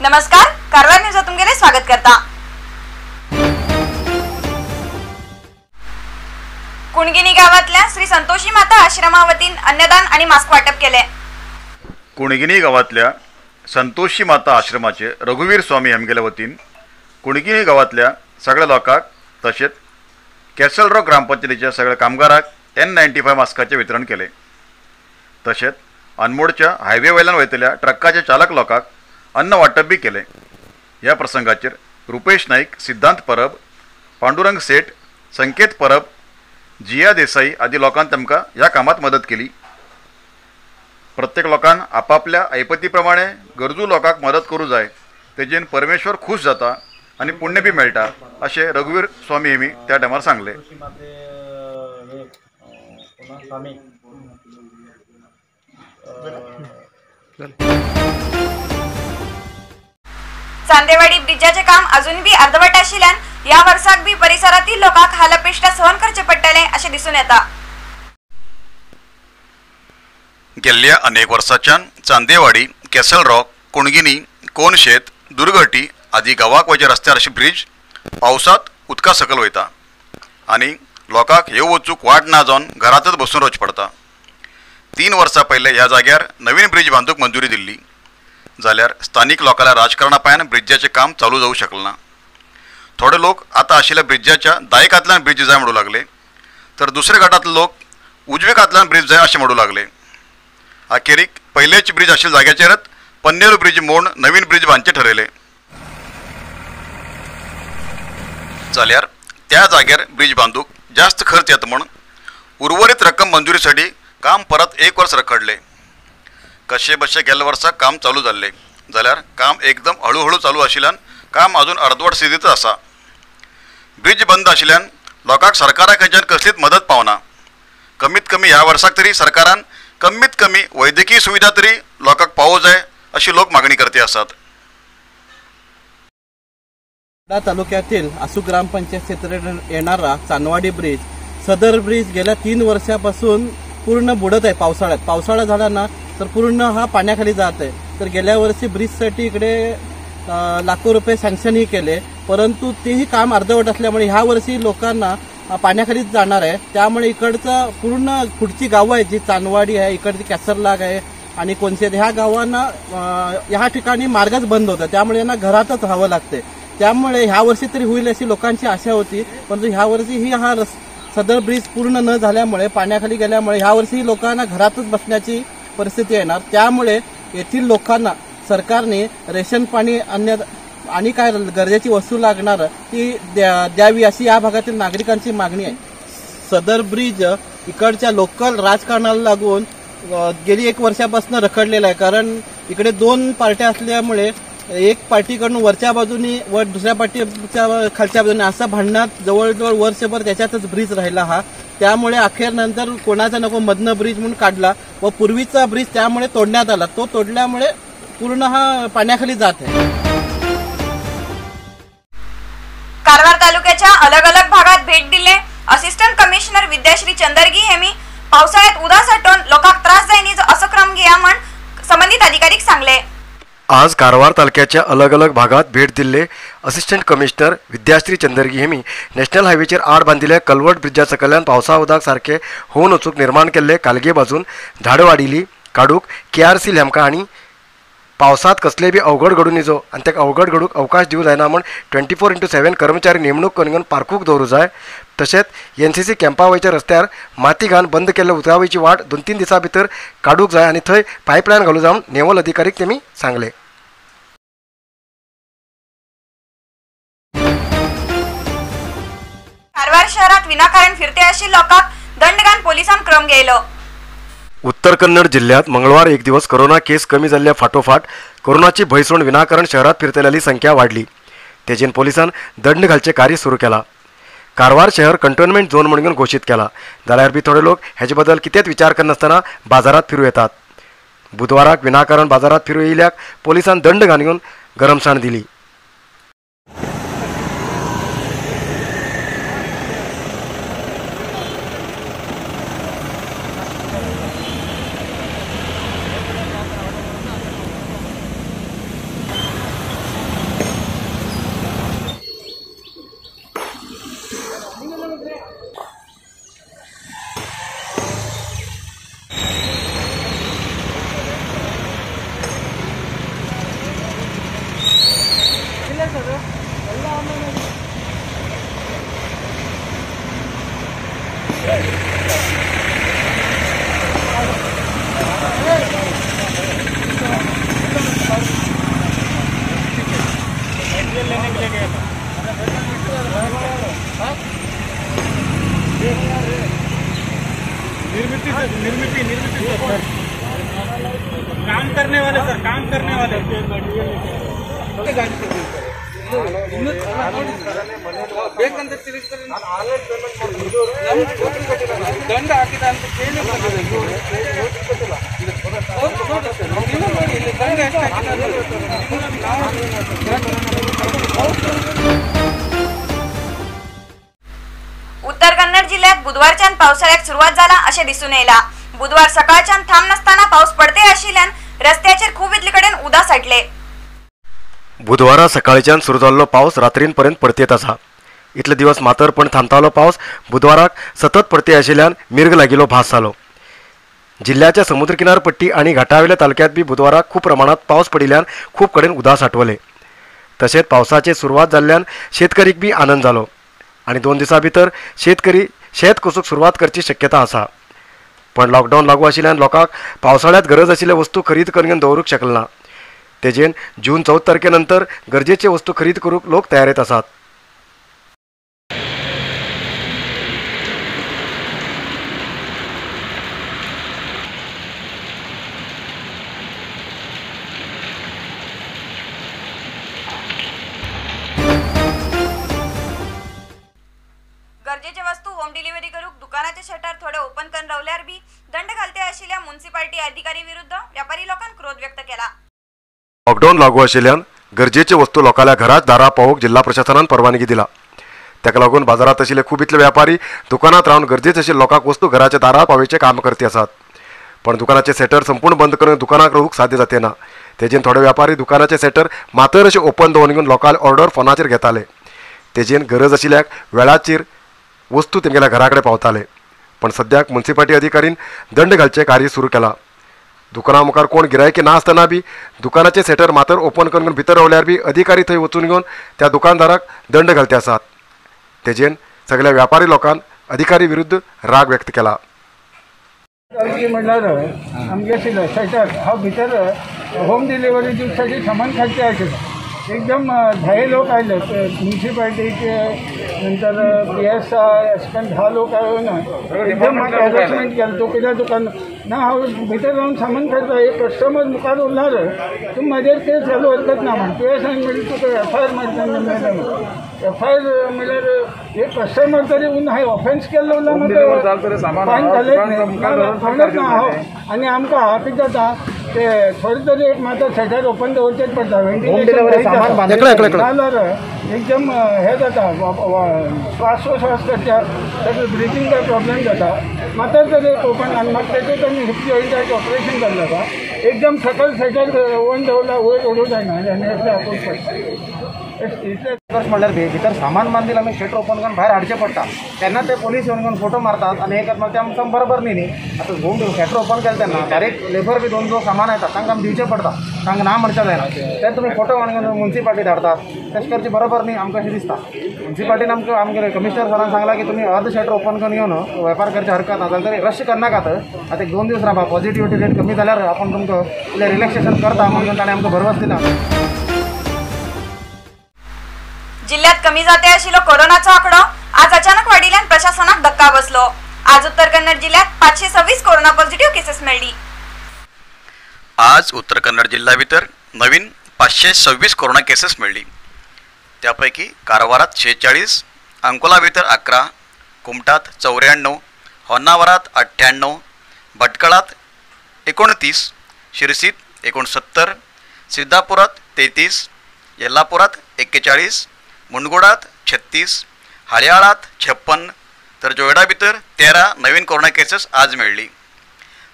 नमस्कार, कारवार न्यूजात तुमगेले स्वागत करता। कुणगिनी गावातल्या श्री संतोषी माता आश्रमावतीन अन्नदान आणि मास्क वाटप केले। कुणगिनी गावातल्या संतोषी माता आश्रमाचे रघुवीर स्वामी आमगेल्या वतीन कुणगिनी गावातल्या सगळ्या लोकांक तशेंच कॅसल रॉक ग्रामपंचायतीच्या सगळ्या कामगारांक N95 मास्काचे वितरण केले। तशेंच अनमोडच्या हायवे वयल्यान वयतल्या ट्रकाच्या चालक लोकांक अन्न वाटप बी केले। ह्या प्रसंगाचेर रुपेश नाईक, सिद्धांत परब, पांडुरंग सेठ, संकेत परब, जिया देसाई आदी लोकांनी तांकां ह्या कामात मदत केली। प्रत्येक लोकान आपापल्या ऐपती प्रमाणे गरजू लोकांक मदत करूं जाय, तेजेन परमेश्वर खुश जाता आनी पुण्य बी मेळटा अशें रघुवीर स्वामी हेमी त्या टायमार सांगलें। चांदेवाडी ब्रिजाचे काम अजून बी अर्धवट आशिल्ल्यान ह्या वर्साक बी परिसरातील लोकांक हालअपेष्टा सहन करचे पडटले अशें दिसून येता। गेल्ल्या अनेक वर्साच्यान चांदेवाडी, कॅसल रॉक, कुणगिनी, कोनशेत, दुर्गटी आदी गांवाक वयच्या रस्त्यार अशी ब्रिज पावसांत उदका सकयल वयता आनी लोकांक येव वचूंक वाट ना जावन घरांतच बसून रावचें पडटा। 3 वर्सां पयलें ह्या जाग्यार नवीन ब्रिज बांदूंक मंजुरी दिल्ली, जाल्यार स्थानीक लोकांल्या राजकारणा पायान ब्रिजाचें काम चालू जावंक शकलें ना। थोडे लोक आतां आशिल्ल्या ब्रिजाच्या दायकांतल्यान ब्रिज जाय म्हणूं लागले, तर दुसऱ्या गटांतले लोक उजवे कातल्यान ब्रिज जाय अशें म्हणूं लागले। अखेरीक पयलेच ब्रिज आशिल्ल्या जाग्याचेरच पन्नेर ब्रिज मोड नवीन ब्रिज बांदचें ठरयलें, जाल्यार त्या जाग्यार ब्रिज बांदूंक जास्त खर्च येता म्हूण उर्वरीत रक्कम मंजुरीसाठी काम परत 1 वर्स रखडले। कशे बशे गेल्ल्या वर्सा काम चालू जाल्लें, जाल्यार काम एकदम हळूहळू चालू आशिल्ल्यान काम अजून अर्दवट स्थितींतच आसा। ब्रिज बंद आशिल्ल्यान लोकांक सरकारा कडच्यान कसलीच मदत पावना। कमीत कमी ह्या वर्साक तरी सरकारान कमीत कमी वैद्यकीय सुविधा तरी लोकांक पावो जाय अशी लोक मागणी करते आसात। तालुक्यातील आसू ग्रामपंचायत क्षेत्रात येणारा चांदवाडी ब्रिज, सदर ब्रिज गेल्या 3 वर्षापासून पूर्ण बुडत आहे। पावसाळ्यात पावसाळा झाला ना तर पूर्ण हा पाण्याखाली जात आहे। तर गेल्या वर्षी ब्रिजसाठी इकडे लाखो रुपये सँक्शनही केले, परंतु तेही काम अर्धवट असल्यामुळे ह्या वर्षी लोकांना पाण्याखालीच जाणार आहे। त्यामुळे इकडचं पूर्ण पुढची गावं आहेत, जी चांदवाडी आहे, इकडची कॅसरलाग आहे आणि कोनशेत, ह्या गावांना ह्या ठिकाणी मार्गच बंद होता, त्यामुळे यांना घरातच राहावं लागते। त्यामुळे ह्या वर्षी तरी होईल अशी लोकांची आशा होती, परंतु ह्या वर्षी ही हा सदर ब्रिज पूर्ण न झाल्यामुळे पाण्याखाली गेल्यामुळे ह्या वर्षी लोकांना घरातच बसण्याची परिस्थिती येणार। त्यामुळे येथील लोकांना सरकारने रेशन पाणी अन्य आणि काय गरजेची वस्तू लागणार ती द्यावी अशी या भागातील नागरिकांची मागणी आहे। सदर ब्रिज इकडच्या लोकल राजकारणाला लागून गेली 1 वर्षापासून रखडलेला आहे, कारण इकडे 2 पार्ट्या असल्यामुळे एक पार्टीकडून वरच्या बाजूनी व दुसऱ्या पार्टीच्या खालच्या बाजूने असा भांडणात जवळजवळ वर्षभर त्याच्यातच ब्रिज राहिला हा। त्यामुळे अखेर नंतर कोणाचा नको मधनं ब्रिज म्हणून काढला व पूर्वीचा ब्रिज त्यामुळे तोडण्यात आला। तो तोडल्यामुळे पूर्ण हा पाण्याखाली जात आहे। कारवार तालुक्याच्या अलग अलग भागात भेट दिले assistant commissioner Vidyashree Chandargi Hemy पावसाळ्यात उदास हटोवन लोकांक त्रास जायनी असो क्रम घेया म्हण संबंधित अधिकारीक सांगले। आज कारवार तालुक्याच्या अलग अलग भागात भेट दिल्ले असिस्टंट कमिशनर विद्याश्री चंदरगी हेमी नॅशनल हायवेचेर आड बांदिल्ल्या कलवट ब्रिजा सकयल्यान पावसा उदक सारखे होवन वचूंक निर्माण केल्ले कालगे बाजून झाडां वाडिल्ली काडूंक केआरसी लॅम्का आनी पावसांत कसलेय बी अवघड घडून निजो आनी ताका अवघड घडूंक अवकाश दिवंक जायना म्हूण 24x7 कर्मचारी नेमणूक करून पारखूंक दवरूंक जाय। तशेंच एनसीसी कॅम्पा वयच्या रस्त्यार माती घालून बंद केल्ल्या उदका वयची वाट 2-3 दिसां भितर काडूंक जाय आनी थंय पायपलायन घालूंक जाय म्हूण नेवल अधिकारीक तेमी सांगलें। कारवार शहरात विनाकारण फिरते आशिल्ल्या लोकांक दंड घालून पोलिसान क्रम घेयलो। उत्तर कन्नड जिल्ह्यात मंगळवार एक दिवस कोरोना केस कमी जाल्ल्या फाटोफाट कोरोनाची भयसोण विनाकारण शहरात फिरतल्यांची संख्या वाढली। तेजेन पोलिसान दंड घालचे कार्य सुरू केला। कारवार शहर कंटोनमेंट झोन म्हणून घोषित केला, जाल्यार बी थोडे लोक हेजे बद्दल कितेंच विचार करनासतना बाजारात फिरू येतात। बुधवाराक विनाकारण बाजारात फिरू येयल्याक पोलिसान दंड घालून गरमसाण दिली। निर्मिती निर्मिती सर, काम करने वाले सर, काम करने वाले. ಬೇಕಂತ ದಂಡ ಹಾಕಿದ ಅಂತ ಕೇಳಿ ನೋಡಿ, ಇಲ್ಲಿ ದಂಡ ಎಷ್ಟು ಹಾಕಿದ. उत्तर कन्नड जिल्ह्यात बुधवारच्यान पावसाळ्याक सुरवात जाला अशें दिसून येयला. बुधवार सकाळच्यान थांब नासतना पावस पडते आशिल्ल्यान रस्त्याचेर खूब इतले कडेन उदक साठले. बुधवारा सकाळच्यान सुरू जाल्लो पावस रात्रींपर्यंत पडतेत आसा. इतले दिवस मातरपण थांबतालो पावस बुधवाराक सतत पडते आशिल्ल्यान मिर्ग लागिल्लो भास जालो. जिल्ह्याच्या समुद्र किनारपट्टी आनी घाटावेल्या तालुक्यात बी बुधवाराक खूब प्रमाणात पावस पडिल्ल्यान खूब कडेन उदक साठवले. तशेंच पावसाची सुरवात जाल्ल्यान शेतकरीक बी आनंद जालो आनी 2 दिसां भितर शेतकरी शेत कोसूंक सुरवात करची शक्यता आसा. पण लॉकडावन लागू आशिल्ल्यान लोकांक पावसाळ्यांत गरज आशिल्ले वस्तू खरेदी करून दवरूंक शकले ना. तेजेन जून 14 तारखे नंतर गरजेचे वस्तू खरेदी करूंक लोक तयारेत आसात. गरजेचे वस्तू होम डिलिव्हरी करूक दुकानाचे शटर थोडे ओपन करून रावल्यार बी दंड घालते आशिल्ल्या म्युनिसिपालिटी अधिकारी विरुद्ध व्यापारी लोकांनी क्रोध व्यक्त केला. लॉकडावन लागू आशिल्ल्यान गरजेचे वस्तू लोकांल्या घरात दारा पावोवंक जिल्हा प्रशासनान परवानगी दिला. ताका लागून बाजारात आशिल्ले खूब इतले व्यापारी दुकानात रावन गरजेचे आशिल्ले लोकांक वस्तू घराच्या दारार पावोवचें काम करती आसात. पण दुकानाचे शटर संपूर्ण बंद करून दुकानाक रावूंक साध्य जाते ना. तेजेन थोडे व्यापारी दुकानाचे शटर मातर अशें ओपन दवरून घेवन लोकांले ऑर्डर फोनाचेर घेताले. तेजेन गरज आशिल्ल्याक वेळाचेर वस्तू तेमगेल्या घरा कडेन पावताले. पण सद्याक म्युनिसिपालिटी अधिकारीन दंड घालचें कार्य सुरू केलां. दुकाना मुखार कोण गिरायकी ना आसतना बी दुकानाचे शटर मातर ओपन करून भितर रावल्यार बी अधिकारी थंय वचून घेवन त्या दुकानदाराक दंड घालते आसात. तेजेन सगळ्या व्यापारी लोकांन अधिकारी विरुद्ध राग व्यक्त केला. म्हणल्यार आमगे शटर हांव भितर होम डिलिव्हरी दिवसाठी सामान खालचें आशिल्लें. एकदम 10 लोक आयले म्युनिसिपालिटीचे, नंतर PSI अशें करून 10 लोक आयले ना, एकदम म्हाका हॅरेसमेंट केलें. तूं कित्याक दुकान ना, हांव भितर रावन सामान खायता, एक कस्टमर मुखार उरणार तूं म्हाजेर केस घालूं हरकत ना म्हण. PSI म्हणलें तुका FIR मारता मेळटा. FIR म्हणल्यार एक कस्टमर तरी उरना, हांवें ऑफेन्स केल्लो उरला म्हाका फायन घालत न्ही ना हांव. आनी आमकां हांगा कितें जाता ते थोडे तरी एक मात्र शटर ओपन दवरचेच पडटा. व्हेंटिलेशन जाल्यार एकदम हे जाता, श्वासोश्वास करच्या ताका ब्रिथींग काय प्रॉब्लेम जाता. मात्र तरी एक ओपन आनी मागीर तेजेर आमी हिप जॉयंटाचें ऑपरेशन जाल्लें आसा. एकदम सकयल शटर ओन दवरला वयर ओडूंक जायना आनी एकलें आपूण पडटा. इतलें म्हणल्यार भितर सामान बांदील आमी शटर ओपन करून भायर हाडचें पडटा. तेन्ना ते पोलीस येवन घेवन फोटो मारतात आनी हे करता ते आमकां बरोबर न्ही. न्ही आतां होम शटर ओपन केलें तेन्ना डायरेक्ट लेबर बी 2 सामान येता तांकां आमी दिवचें पडटा, तांकां ना म्हणचें जायना. ते तुमी फोटो मारून घेवन म्युनिसिपालिटी धाडतात, तशें करचें बरोबर न्ही आमकां अशें दिसता. म्युनिसिपालिटीन आमकां आमगे कमिशनर सरान सांगलां की तुमी अर्द शटर ओपन करून घेवन वेपार करचे हरकत ना, जाल्यार तरी रश करनाकात. आतां 1-2 दीस रावा, पॉझिटिविटी रेट कमी जाल्यार आपूण तुमकां इल्लें रिलॅक्सेशन करता म्हणून ताणें आमकां भरवस दिला. जिल्ह्यात कमी जाते आशिल्लो कोरोनाचो आकडो आज अचानक वाडिल्ल्यान प्रशासनाक धक्का बसलो. आज उत्तर कन्नड जिल्ह्यात 526 कोरोना पॉझिटिव्ह केसेस मेळ्ळी. आज उत्तर कन्नड जिल्हा भितर नवीन 526 कोरोना केसेस मेळ्ळी. त्यापैकी कारवारात 46, अंकोला भितर 11, कुमटात 94, होन्नावरात 98, भटकळात 29, शिरसीत 69, सिद्धापुरात 33, येल्लापुरात 41, मुंडगोडात 36, हरियाळात 56 तर जोयडा भितर 13 नवीन कोरोना केसेस आज मेळ्ळी.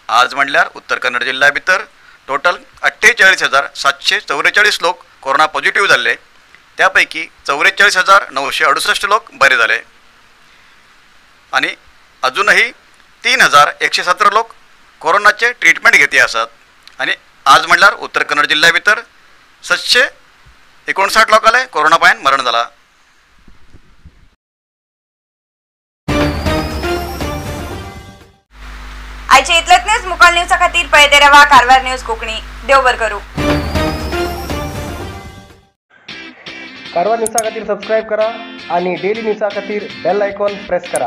आज म्हणल्यार उत्तर कन्नड जिल्ह्या भितर टोटल 48,744 लोक कोरोना पॉझिटिव्ह जाल्ले. त्यापैकी 44,968 लोक बरे जाले आनी अजूनही 3,117 लोक कोरोनाचे ट्रिटमेंट घेती आसात. आनी आज म्हणल्यार उत्तर कन्नड जिल्ह्या भितर 759 लोकांले कोरोना पायान मरण जाला. आयचे इतलेच न्यूज मुकाल न्यूजा खातीर पळयते रावा कारवार न्यूज कोंकणी. देव बरें करूं. कारवार न्यूजा खातीर सबस्क्रायब करा आणि डेली न्यूजा खातीर बेल आयकॉन प्रेस करा.